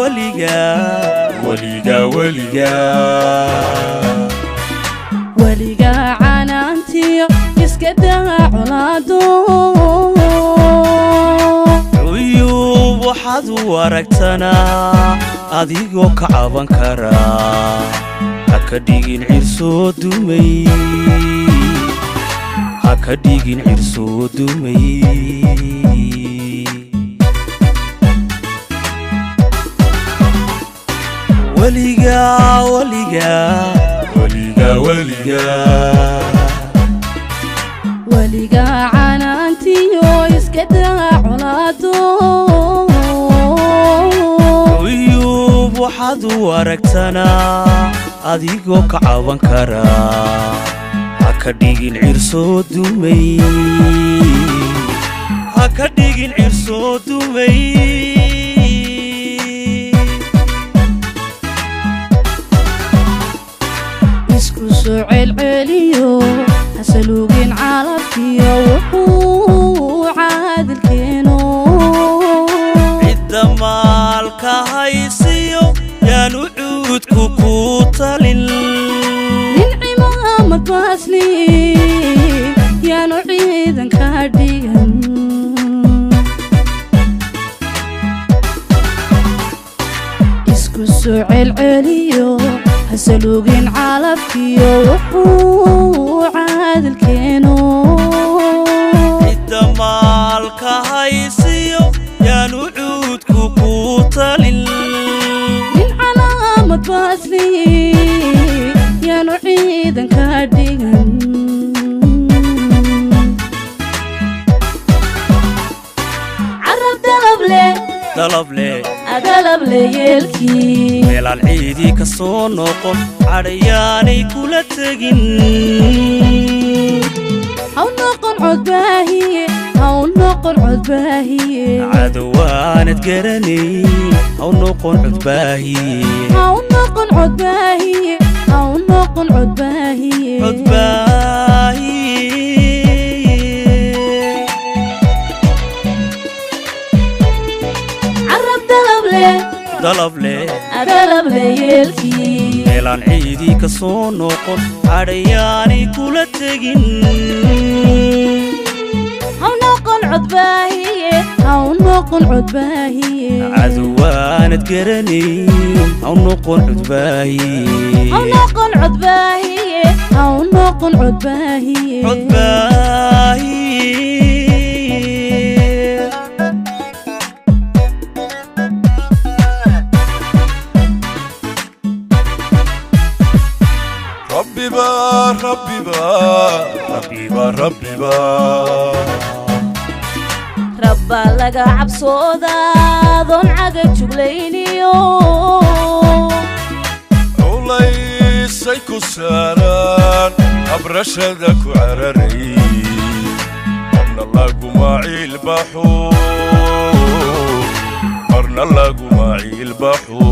Weligaa, weligaa, weligaa. Weligaa canaantiyo iska daa colaado. Cuyuub waxaad u aragtanaa adigoo ka caban karaa, ha ka dhigin cirsoo dumay, ha ka dhigin cirsoo dumay. Weligaa, weligaa, weligaa, weligaa. Weligaa canaantiyo iska daa colaado. Cuyuub waxaad u aragtanaa adigoo ka caban karaa, ha ka dhigin cirsoo dumay, ha ka dhigin cirsoo dumay. Isku soo celceliyo hasaluugin calabkiyo wuxuu caadilkeeno. Cidda maalka haysiyo yaanu cuudku ku talin. Nin cimaamad baasli yaanu ciidanka dhigan. Isku soo celceliyo hasaluugin calabkiyo wuxuu caadilkeeno. Cidda maalka haysiyo yaanu cuudku ku talin. Nin calaamad baasli yaanu ciidanka dhigan. Carab dalable. Dalable. Adalable yeelkii. Meelaan ciidii ka soo noqon cadhayaanay kula tegin. Haw noqon codbaahiye, haw noqon codbaahiye. Cadowaanad garanayn haw noqon codbaahiye. Haw noqon codbaahiye, haw noqon codbaahiye. Codbaahiye. Carab dalable. Dalable. Adalable yeelkii. Meelaan ciidii ka soo noqon cadhayaanay kula tegin. Haw noqon codbaahiye, haw noqon codbaahiye. Cadowaanad garanayn haw noqon codbaahiye. Haw noqon codbaahiye, haw noqon codbaahiye. Codbaahiye. Rabbiba, Rabbiba, Rabbiba, Rabbiba. Rabbaa laga cabsoodaa doon caga juglayniyo. Culaysay ku saaraan abrashada ku cararay, marna laguma ciilbaxo, marna laguma ciilbaxo.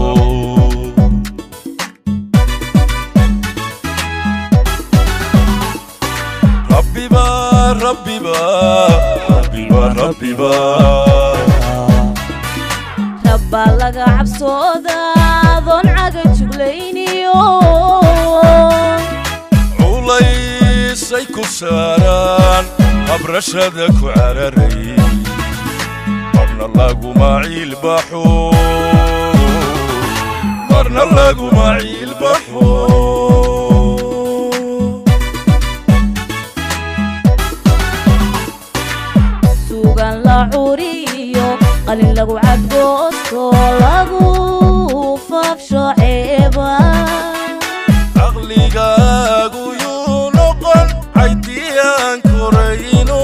Rabbiba, Rabbiba, Rabbiba, Rabbiba. Rabbaa laga cabsoodaa doon caga juglayniyo. Culaysay ku saaraan abrashada ku cararay, marna laguma ciilbaxo, marna laguma ciilbaxo. Suugan la curiyo qalin lagu cadgoosto lagu faafsho ceeba. Caqligaagu yuu noqon caydiyaan korayno.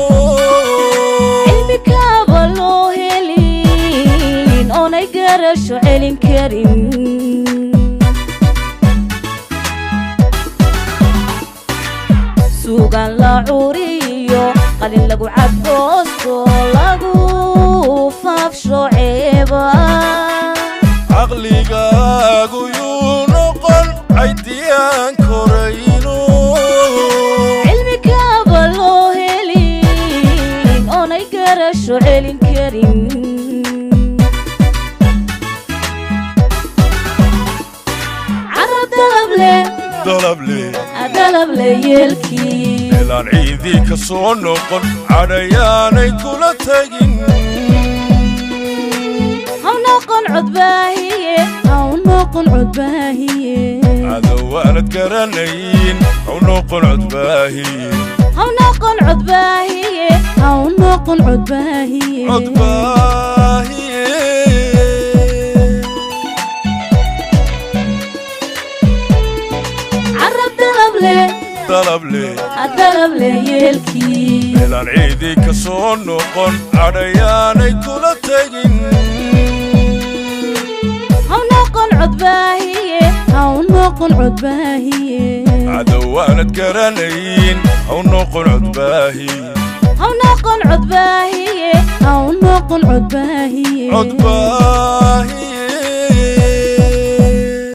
Cilmi kaaba loo helin oonay garasho celin karin. Suugan la curiyo qalin lagu cadgoosto lagu faafsho ceeba. Caqligaagu yuu noqon caydiyaan korayno. Cilmi kaaba loo helin oonay garasho celin karin. Yeelkii. Meelaan ciidii ka soo noqon cadhayaanay kula tegin. Haw noqon codbaahiye, haw noqon codbaahiye. Cadowaanad garanayn haw noqon codbaahiye. Haw noqon codbaahiye, haw noqon codbaahiye. Codbaahiye. Carab dalable. Dalable. Dalable yeelkii. Meelaan ciidii ka soo noqon cadhayaanay kula tegin. Haw noqon codbaahiye, haw noqon codbaahiye. Cadowaanad garanayn haw noqon codbaahiye. Haw noqon codbaahiye, haw noqon codbaahiye. Codbaahiye.